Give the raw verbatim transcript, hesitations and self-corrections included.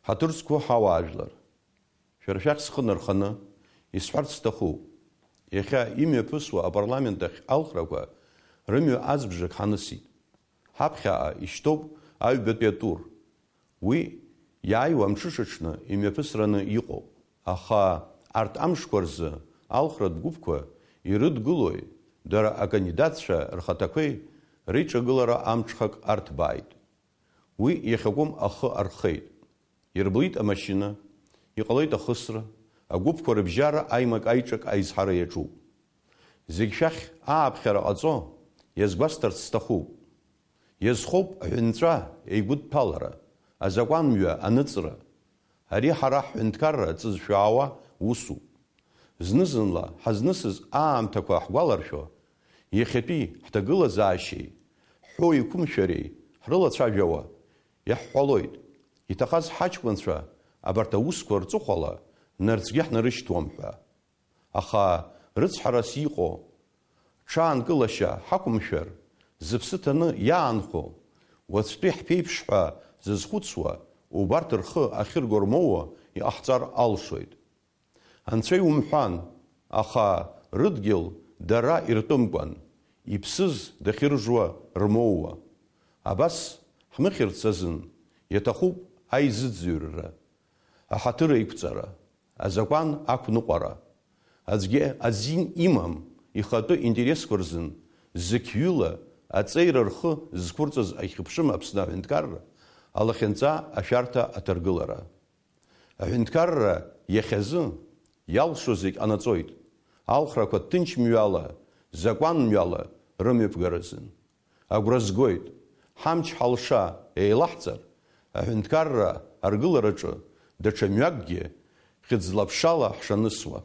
Ҳаҭыр зқәу ҳауаажәлар, шәара шәахь схы нарханы исҳәарц сҭахуп, иахьа имҩаԥысуа апарламент ахь алхрақәа рымҩа аӡбжак ҳанысит. Ҳаԥхьаҟа ишьҭоуп аҩбатәи атур. Уи иааиуа амҽышаҽны имҩаԥысраны иҟоуп, аха арҭ амшқәа рзы алхратә гәыԥқәа ирыдгылои, дара акандидатцәа рхаҭақәеи реиҿагылара амҽхак арҭбааит. Уи иахьакәым ахы археит. Ирблит амашьына, иҟалеит ахысра, агәыԥқәа рыбжьара аимак-аиҿак аизҳара иаҿуп. Зегь шәахь ааԥхьара ҟаҵо, иазгәасҭарц сҭахуп. Иазхоуп аҳәынҵәа еигәыдҭәалара, азакәанмҩа аныҵра. Ари ҳара ҳҳәынҭқарра ҵызшәаауа усуп. Зны-зынла ҳазнысыз аамҭақәа ҳгәаларшәо, иахьатәи ҳҭагылазаашьеи ҳҳәоу еиқәымшәареи ҳрылацәажәауа, иаҳҳәалоит, иҭахаз ҳаҷкәынцәа абарҭ аусқәа рҵыхәала нарцәгьы ҳнарышьҭуам ҳәа. Аха рыцҳарас иҟоу ҽаанкылашьа ҳақәымшәар, зыԥсы ҭаны иаанхо, уаҵәтәи ҳԥеиԥш ҳәа зызхәыцуа, убарҭ рхы ахьырго рмоуа иҟаҳҵар алшоит. Анцәа иумҳәан, аха рыдгьыл дара иртәымкәан, иԥсыз дахьыржуа рмоуа. Абас ҳмыхьырц азын иаҭахуп аизыӡырҩра, аҳаҭыр еиқәҵара, азакәан ақәныҟәара. Аӡәгьы азин имам ихатәы интересқәа рзын зықьҩыла аҵеира рхы зқәырҵаз ахьыԥшым Аԥсны аҳәынҭқарра алахьынҵа ашәарҭа аҭаргылара. Аҳәынҭқарра иахьазы иалшо зегь ҟанаҵоит, алхрақәа ҭынч мҩала, закәан мҩала рымҩаԥгаразын. Агәра згоит, ҳамч-ҳалша еилаҳҵар, аҳәынҭқарра аргылараҿы даҽа мҩакгьы хьыӡла-ԥшала ҳшанысуа.